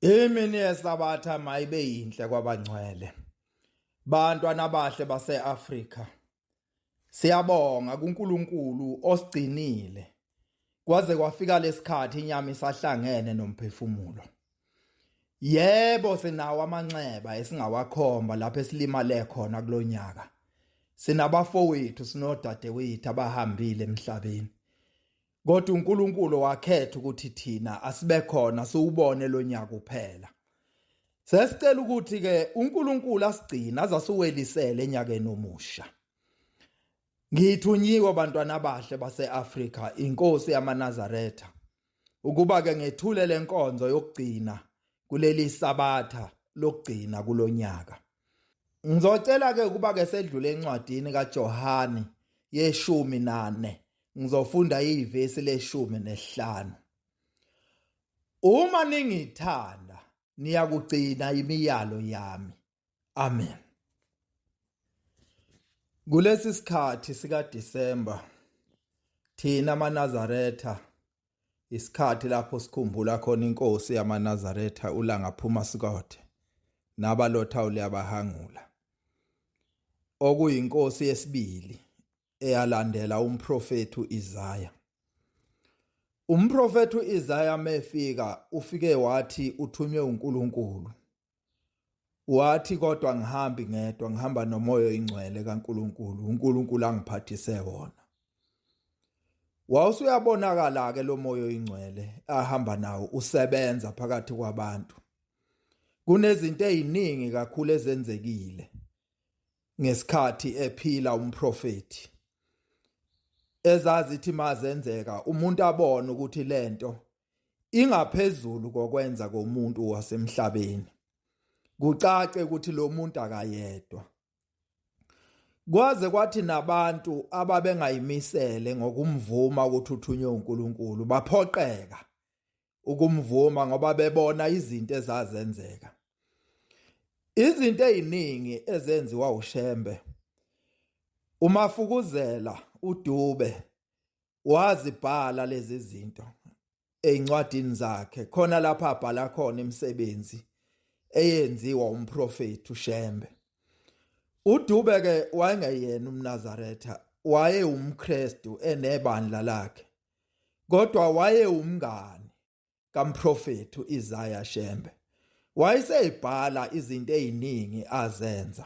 Imini yeSabatha mayibe yinhle kwabangcwele. Bantwana abahle base-Afrika. Siyabonga kuNkulunkulu osigcinile. Kwaze kwafika lesikhathi inyama isahlangene nomphefumulo. Yebo sinawo amanxeba esingawakhomba lapho esilimale khona kulonyaka. Sinabafowethu sinodadewethu abahambile emhlabeni. Kodwa uNkulunkulu wakhetha ukuthi thina asibe khona siwubone lonyaka uphela. Sesicela ukuthi ke uNkulunkulu asigcine azasuwelisele enyakeni omusha. Ngithunyiwe bantwana abahle baseAfrika inkosi yamaNazaretha ukuba ke ngethule lenkonzo yokugcina kuleli sabatha lokugcina kulonyaka. Ngizocela ke ukuba ke sedlule encwadini kaJohani yeshumi nane ngizofunda ivesi leshumi nesihlanu. Uma ningithanda niyakugcina imiyalo yami. Amen. Kulesi sikhathi sika December thina amaNazaretha isikhathi lapho sikhumbula khona inkosi yamaNazaretha uLanga Phuma Sikothe nabalotha uliyabahangula okuyinkosi yesibili eyalandela umprofethi uIsaya. Umprofethi uIsaya mefika ufike wathi uthunywe uNkulunkulu. Wathi kodwa ngihambi ngedwa ngihamba nomoya oyingcwele kaNkulunkulu, uNkulunkulu angiphathise wona. Wawusuyabonakala ke lo moya oyingcwele ahamba nawo usebenza phakathi kwabantu. Kunezinto eziningi kakhulu ezenzekile ngesikhathi ephila umprofethi ezazithi mazenzeka umuntu abone ukuthi lento ingaphezulu kokwenza komuntu wasemhlabeni kucace ukuthi lo muntu akayedwa kwaze kwathi nabantu ababengayimisele ngokumvuma ukuthi uthunywe uNkulunkulu baphoqeka ukumvuma ngoba bebona izinto ezazenzeka izinto eziningi ezenziwa uShembe uMafukuzela uDube wazibhala lezi zinto ezincwadini zakhe khona lapha abhala khona imisebenzi eyenziwa umprofethi uShembe uDube ke wayengeyena umNazaretha waye umKristu enebandla lakhe kodwa wayewumngani kamprofethi uIsaya Shembe wayeseyibhala izinto eziningi azenza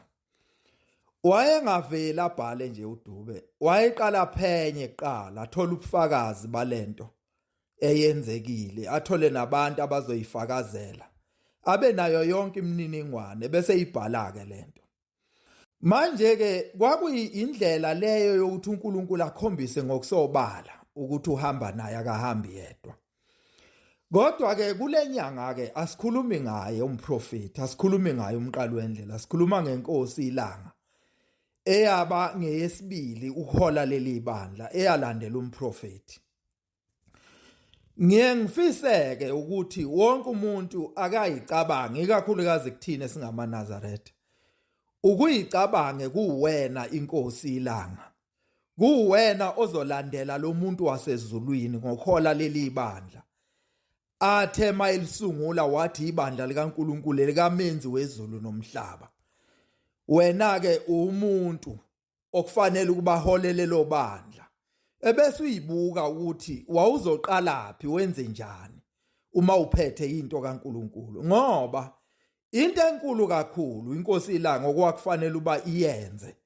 wayengaveli abhale nje uDube wayeqala phenye kuqala athola ubufakazi balento eyenzekile athole nabantu abazoyifakazela abe nayo yonke imininingwane bese ibhala ke lento Manje ke kwakuyindlela leyo yokuthi uNkulunkulu akhombise ngokusobala ukuthi uhamba naye akahambi yedwa. Kodwa ke kulenyanga ke asikhulumi ngaye umprofeti, asikhulumi ngaye umqali wendlela, sikhuluma ngenkosi ilanga eyaba ngeyesibili uhola leli bandla eyalandela umprofeti. Ngiye ngifiseke ukuthi wonke umuntu akayicabange ikakhulukazi kuthina esingamaNazaretha. Ukuyicabange kuwena inkosi ilanga. Kuwena ozolandela lo muntu wasezulwini ngokhola leli bandla. Athe mayelisungula wathi ibandla likaNkulunkulu likamenzi wezulu nomhlaba. Wena ke umuntu okufanele ukuba holele lo bandla ebese uyibuka ukuthi wawuzoqalaphi wenze njani uma uphethe into kaNkuluNkulu ngoba into enkulu kakhulu inkosi ilanga okwakufanele uba iyenze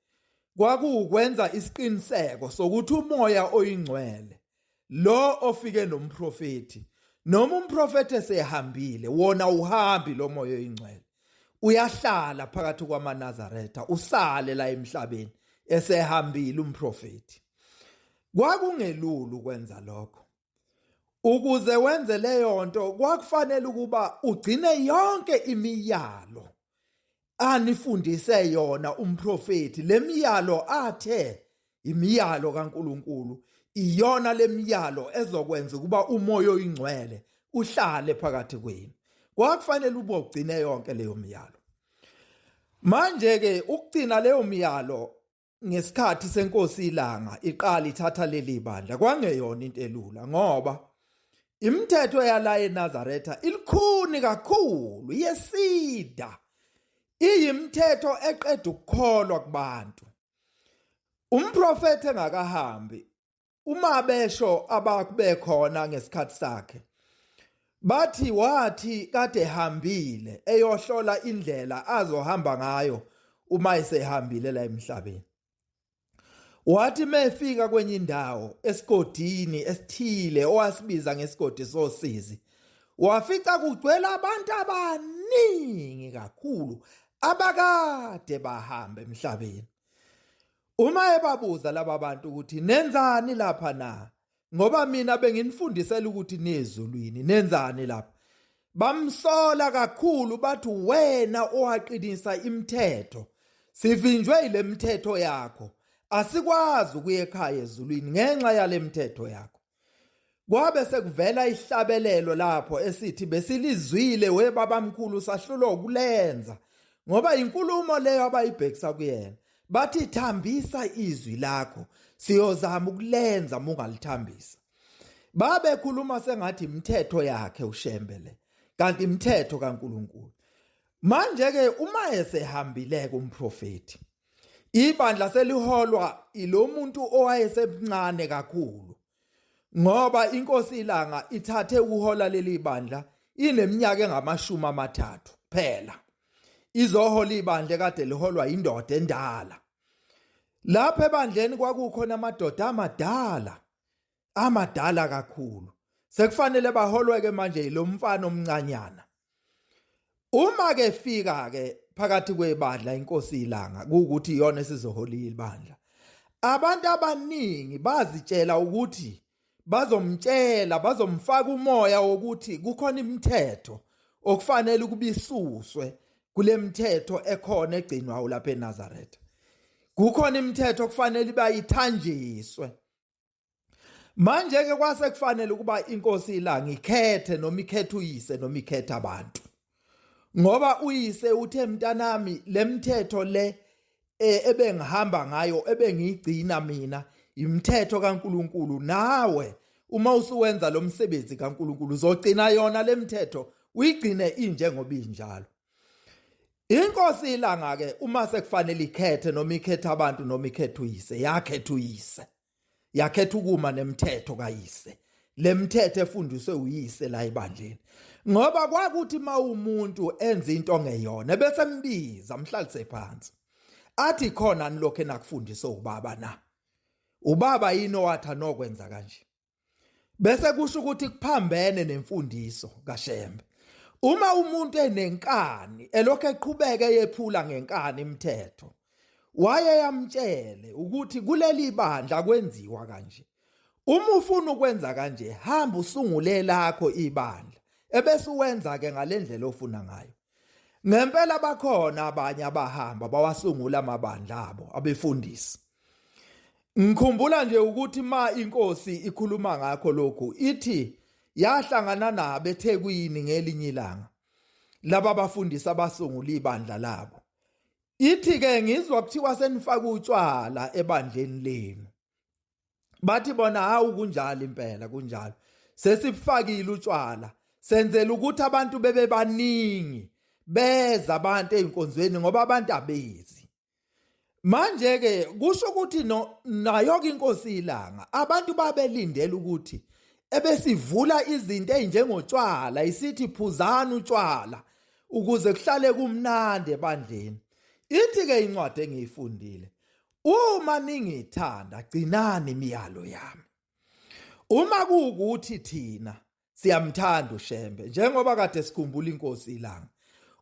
kwakuwukwenza isiqiniseko sokuthi umoya oyingcwele lo ofike nomprofethi noma umprofethi esehambile wona uhambi lo moya oyingcwele uyahlala phakathi kwamaNazaretha usale la emhlabeni esehambile umprofethi kwakungelula ukwenza lokho ukuze wenze leyo nto kwakufanele ukuba ugcine yonke imiyalo anifundise yona umprofethi lemiyalo athe imiyalo kaNkuluNkulu iyona lemiyalo ezokwenza ukuba umoya oyingcwele uhlale phakathi kwenu kwakufanele ube ugcine yonke leyo miyalo manje ke ukugcina leyo miyalo ngesikhathi senkosi ilanga iqala ithatha leli bandla kwangeyona into elula ngoba Imithetho yala eNazaretha ilikhuni kakhulu, iyesida. Iyimithetho eqeda ukukholwa kubantu. Umprofethi engakahambi uma besho abakube khona ngesikhathi sakhe bathi wathi kade ehambile eyohlola indlela azohamba ngayo uma esehambile la emhlabeni. Wathi mefika kwenye indawo esigodini esithile owasibiza ngesigodi sosizi, wafica kugcwele abantu abaningi kakhulu abakade bahamba emhlabeni. Uma ebabuza laba bantu ukuthi nenzani lapha na, ngoba mina benginifundisela ukuthi niyezulwini, nenzani lapha? Bamsola kakhulu bathi wena owaqinisa imithetho, sivinjwe ile mithetho yakho, asikwazi ukuya ekhaya ezulwini ngenxa yale mithetho yakho. Kwabe sekuvela ihlabelelo lapho esithi besilizwile we babamkhulu sahlulwa ukulenza, ngoba inkulumo leyo abayibhekisa kuyena. Bathi thambisa izwi lakho siyozama ukulenza mungalithambisa. Babekhuluma sengathi imithetho yakhe uShembe le, kanti imithetho kaNkuluNkulu. Manje ke uma esehambile umprofeti, ibandla seliholwa ilomuntu owayesemncane kakhulu, ngoba inkosi iLanga ithathe ukuhola leli bandla ineminyaka engamashumi amathathu kuphela. Izohola ibandla ekade liholwa indoda endala. Lapha ebandleni kwakukhona amadoda amadala, amadala kakhulu. Sekufanele baholweke manje yilomfana omncanyana. Uma ke fika ke phakathi kwebandla inkosi iLanga, kuwukuthi iyona esizohola ibandla. Abantu abaningi bazitshela ukuthi bazomtshela, bazomfaka umoya wokuthi kukhona imithetho okufanele ukubisuswe kule mithetho ekhona egcinwa lapha eNazaretha. Kukhona imithetho okufanele bayithanjiswe. Manje ke kwase kufanele ukuba inkosi iLanga ikhethe, noma ikhethe uyise noma ikhethe abantu, ngoba uyise uthe mntanami le mithetho le ebengihamba ngayo, ebengiyigcina mina, imithetho kaNkuluNkulu. Nawe uma usuwenza lo msebenzi kaNkuluNkulu uzogcina yona le mithetho, uyigcine injengoba injalo. Inkosi iLanga ke uma sekufanele ikhethe, noma ikhethe abantu noma ikhethe uyise, yakhetha uyise, yakhetha ukuma nemithetho kayise, le mithetho efundiswe uyise la ebandleni. Ngoba kwakuthi uma umuntu enza into ongeyona bese embiza amhlalise phansi athi khona nilokho enakufundiswe ubaba na, ubaba yini owathi anokwenza kanje? Bese kusho ukuthi kuphambene nemfundiso kaShembe. Uma umuntu enenkani elokhu eqhubeka eyephula ngenkani imithetho, waye yamtshele ukuthi kuleli bandla kwenziwa kanje. Uma ufuna ukwenza kanje, hamba usungule lakho ibandla ebese uwenza ke ngalendlela ofuna ngayo. Ngempela bakhona abanye abahamba bawasungula amabandla abo abefundisi. Ngikhumbula nje ukuthi ma inkosi ikhuluma ngakho lokhu, ithi yahlangana nabo eThekwini ngelinye ilanga, laba bafundisi abasungula ibandla labo. Ithi ke ngizwa kuthiwa senifaka utshwala ebandleni lenu. Bathi bona hawu kunjalo impela, kunjalo, sesifakile utshwala senzela ukuthi abantu bebe baningi, beza abantu ezinkonzweni ngoba abantu abezi. Manje ke kusho ukuthi nayo ke inkosi iLanga abantu babelindela ukuthi ebesivula izinto ezinjengotshwala, isithi phuzani utshwala ukuze kuhlale kumnandi ebandleni. Ithi ke incwadi engiyifundile, uma ningithanda gcinani imiyalo yami. Uma kuwukuthi thina siyamthanda uShembe njengoba kade sikhumbula inkosi iLanga,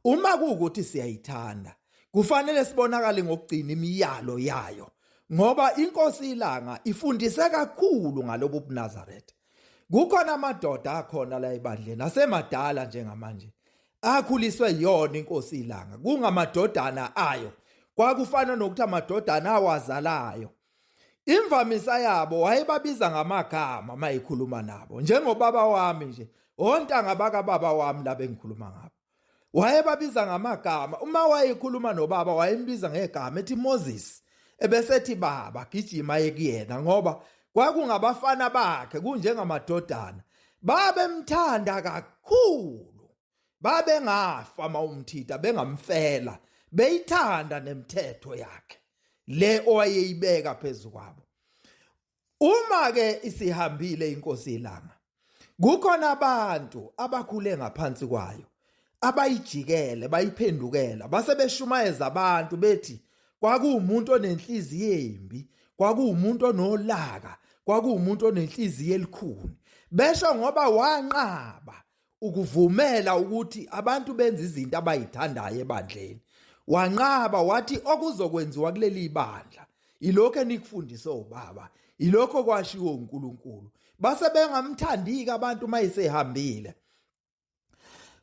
uma kuwukuthi siyayithanda kufanele sibonakale ngokugcina imiyalo yayo, ngoba inkosi iLanga ifundise kakhulu ngalobu buNazaretha. Kukhona amadoda akhona la ebandleni asemadala njengamanje akhuliswe yona inkosi iLanga, kungamadodana ayo, kwakufana nokuthi amadodana awazalayo. Imvamisa yabo wayebabiza ngamagama mayikhuluma nabo, njengobaba wami nje, ontanga bakababa wami laba engikhuluma ngabo, wayebabiza ngamagama. Uma wayekhuluma nobaba wayembiza ngegama ethi Moses, ebesethi baba gijima ekuyena, ngoba kwakungabafana bakhe kunjengamadodana. Babemthanda kakhulu, babengafa mawumthita, bengamfela, beyithanda nemithetho yakhe le owayeyibeka phezu kwabo. Uma ke isihambile inkosi ilanga, kukhona abantu abakhule ngaphansi kwayo abayijikele bayiphendukela, base beshumayeza abantu bethi kwakuwumuntu onenhliziyo embi, kwakuwumuntu onolaka, kwakuwumuntu onenhliziyo elikhuni. Besho ngoba wanqaba ukuvumela ukuthi abantu benze izinto abayithandayo ebandleni. Wanqaba wathi okuzokwenziwa kuleli bandla ilokho enikufundiswe ubaba, ilokho kwashiwo uNkulunkulu. Base bengamthandiki abantu mayisehambile.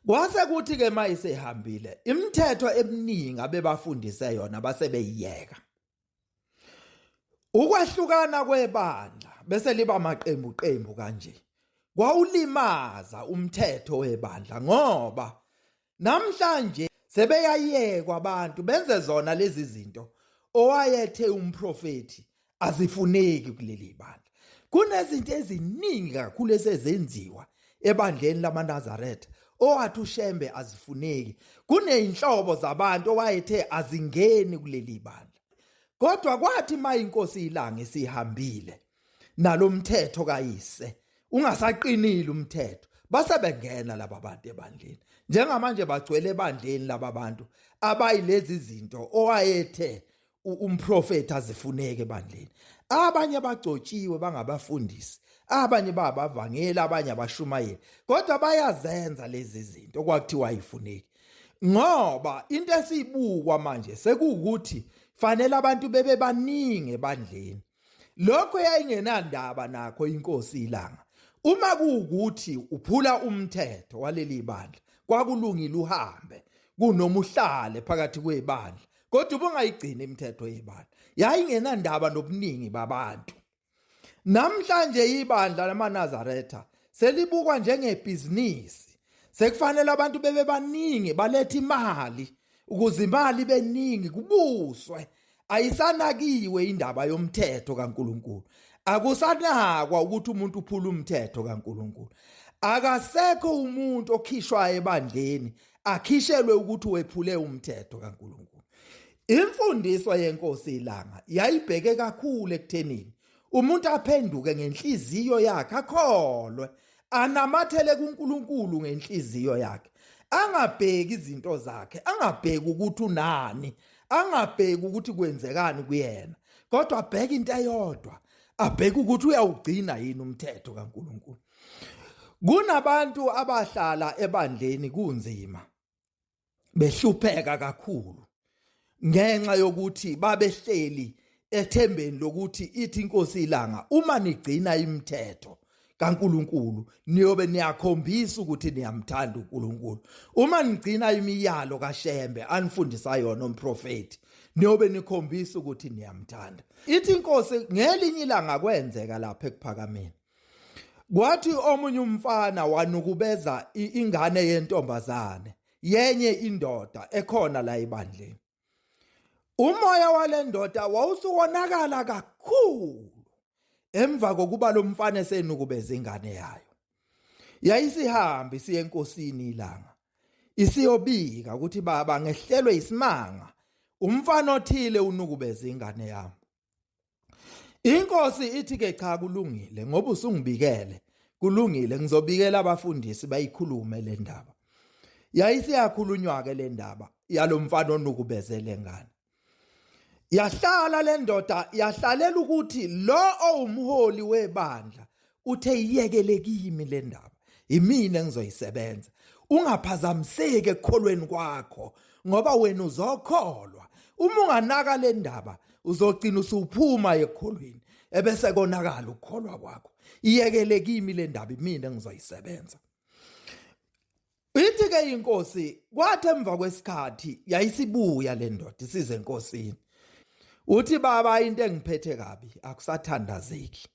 Kwase kuthi ke mayisehambile imithetho eminingi abebafundise yona base beyiyeka. Ukwahlukana kwebandla bese liba maqembu qembu kanje kwawulimaza umthetho webandla, ngoba namhlanje sebeyayekwa abantu benze zona lezi zinto owayethe umprofethi azifuneki kuleli bandla. Kunezinto eziningi kakhulu esezenziwa ebandleni lamaNazaretha owathi uShembe azifuneki. Kuneyinhlobo zabantu owayethe azingeni kuleli bandla. Kodwa kwathi ma inkosi ilanga isihambile nalomthetho kayise ungasaqinile umthetho, base bengena laba bantu ebandleni. Njengamanje bagcwele ebandleni laba bantu abayilezi zinto owayethe umprofeti azifuneke ebandleni. Abanye bagcotshiwe bangabafundisi, abanye babavangeli, abanye abashumayeli, kodwa bayazenza lezi zinto kwakuthiwa ayifuneki. Ngoba into esiyibukwa manje sekuwukuthi fanele abantu bebe baningi ebandleni. Lokho yayingenandaba nakho inkosi ilanga. Uma kuwukuthi uphula umthetho waleli bandla, kwakulungile uhambe kunoma uhlale phakathi kwebandla, kodwa ubungayigcini imithetho yebandla. Yayingenandaba nobuningi babantu. Namhlanje ibandla lamaNazaretha selibukwa njengebhizinisi. Sekufanele abantu bebe baningi, balethe imali ukuze imali ibe ningi kubuswe. Ayisanakiwe indaba yomthetho kaNkuluNkulu. Akusanakwa ukuthi umuntu uphula umthetho kaNkuluNkulu. Akasekho umuntu okhishwayo ebandleni akhishelwe ukuthi wephule umthetho kaNkuluNkulu. Imfundiso yenkosi ilanga yayibheke kakhulu ekuthenini umuntu aphenduke ngenhliziyo yakhe, akholwe, anamathele kuNkulunkulu ngenhliziyo yakhe, angabheki izinto zakhe, angabheki ukuthi unani, angabheki ukuthi kwenzekani kuyena, kodwa abheke into eyodwa, abheke ukuthi uyawugcina yini umthetho kaNkulunkulu. Kunabantu abahlala ebandleni kunzima, behlupheka kakhulu ngenxa yokuthi babehleli ethembeni lokuthi ithi inkosi ilanga uma nigcina imithetho kaNkuluNkulu niyobe niyakhombisa ukuthi niyamthanda uNkulunkulu. Uma nigcina imiyalo kaShembe anifundisa yona umprofeti niyobe nikhombisa ukuthi niyamthanda. Ithi inkosi ngelinye ilanga kwenzeka lapha ekuphakameni, kwathi omunye umfana wanukubeza ingane yentombazane yenye indoda ekhona la ebandleni. Umoya walendoda wawusuwonakala kakhulu emva kokuba lo mfana esenukubeza ingane yayo. Yayisihambi siye enkosini ilanga isiyobika ukuthi baba ngehlelwe isimanga, umfana othile unukubeza ingane yami. Inkosi ithi ke cha, kulungile ngoba usungibikele, kulungile, ngizobikela abafundisi bayikhulume le ndaba. Yayisiyakhulunywa ke le ndaba yalomfana onukubezele ngane. Yahlala le ndoda yahlalela ukuthi lo owumholi webandla uthe iyekele kimi le ndaba, imina engizoyisebenza. Ungaphazamiseki ekukholweni kwakho ngoba wena uzokholwa. Uma unganaka le ndaba uzogcina usuphuma ekukholweni ebese konakala ukukholwa kwakho. Iyekele kimi le ndaba, imina engizoyisebenza. Ithi ke inkosi kwathi emva kwesikhathi yayisibuya le ndoda isize enkosini. Uthi baba into engiphethe kabi akusathandazeki.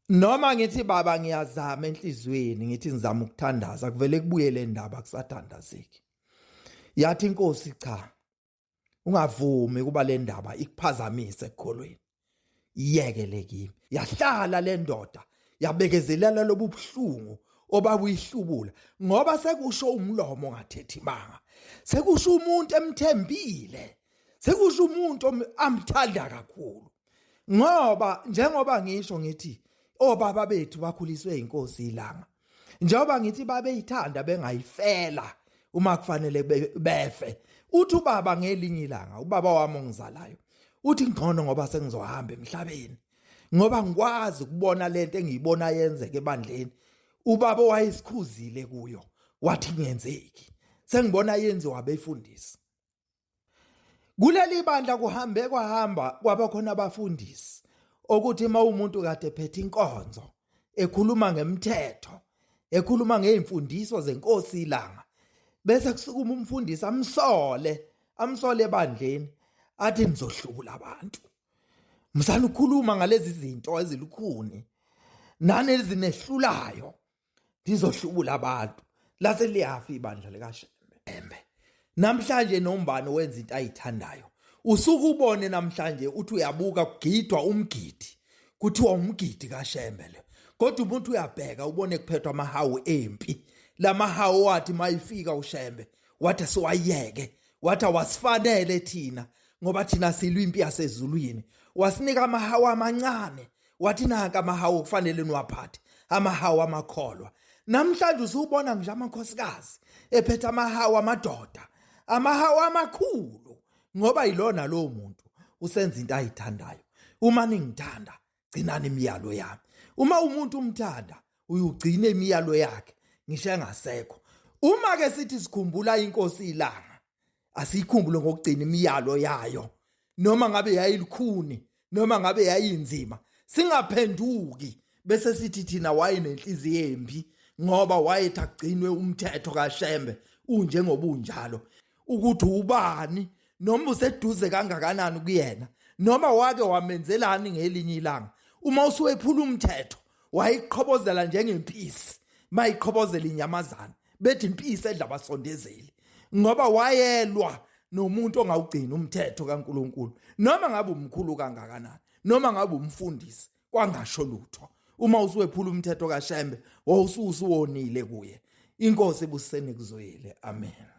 Noma ngithi baba ngiyazama enhlizweni ngithi ngizama ukuthandaza kuvele kubuye le ndaba akusathandazeki. Yathi inkosi cha, ungavumi kuba le ndaba ikuphazamise ekukholweni, iyekele kimi. Yahlala le ndoda Yabekezelela lobu buhlungu obabuyihlubula, ngoba sekusho umlomo ongathethi manga, sekusho umuntu emthembile, sekusho umuntu amthanda kakhulu. Ngoba njengoba ngisho ngithi obaba bethu bakhuliswe inkosi ilanga, njengoba ngithi babeyithanda bengayifela uma kufanele befe. Uthi ubaba ngelinye ilanga, ubaba wami ongizalayo, uthi ngcono ngoba sengizohamba emhlabeni, ngoba ngikwazi ukubona lento engiyibona yenzeke ebandleni. Ubaba wayesikhuzile kuyo, wathi kungenzeki, sengibona yenziwa abefundisi. Kuleli bandla kuhambe kwahamba kwaba khona abafundisi okuthi uma umuntu kade ephethe inkonzo ekhuluma ngemthetho, ekhuluma ngezimfundiso zenkosi ilanga, bese kusukuma umfundisi amsole, amsole ebandleni, athi nizohlubula abantu. Msana ukhuluma ngalezi zinto ezilukhuni nani ezinehlulayo, nizohlubula abantu. Lase liyafa ibandla likaShembe. Namhlanje nombani wenza into ayithandayo. Usuke ubone namhlanje uthi uyabuka kugidwa umgidi, kuthiwa umgidi kaShembe lo, kodwa umuntu uyabheka ubone kuphethwa amahawu empi. Lamahawu wathi mayifika uShembe wathi siwayeke, wathi awasifanele thina ngoba thina silwa impi yasezulwini. Wasinika amahawu amancane, wathi nanka amahawu okufanele niwaphathe, amahawu amakholwa. Namhlanje usubona ngisho amakhosikazi ephethe amahawu amadoda, amahawu amakhulu, ngoba yilona lowo muntu usenza into ayithandayo. Uma ningithanda, gcinani imiyalo yami. Uma umuntu umthanda, uyugcina imiyalo yakhe ngisho engasekho. Uma ke sithi sikhumbula inkosi ilanga, asiyikhumbule ngokugcina imiyalo yayo, noma ngabe yayilukhuni, noma ngabe yayinzima, singaphenduki bese sithi thina wayenenhliziyo embi ngoba wayethi agcinwe umthetho kaShembe unjengobunjalo. Ukuthi ubani noma useduze kangakanani kuyena, noma wake wamenzelani ngelinye ilanga, uma usuwephula umthetho wayiqhobozela njengempisi mayiqhobozela inyamazana, bethi impisi edla abasondezeli, ngoba wayelwa nomuntu ongawugcini umthetho kaNkuluNkulu, noma ngabe umkhulu kangakanani, noma ngabe umfundisi, kwangasho lutho. Uma usuwephula umthetho kaShembe, wawusuwonile kuye. Inkosi ibusene kuzwile. Amen.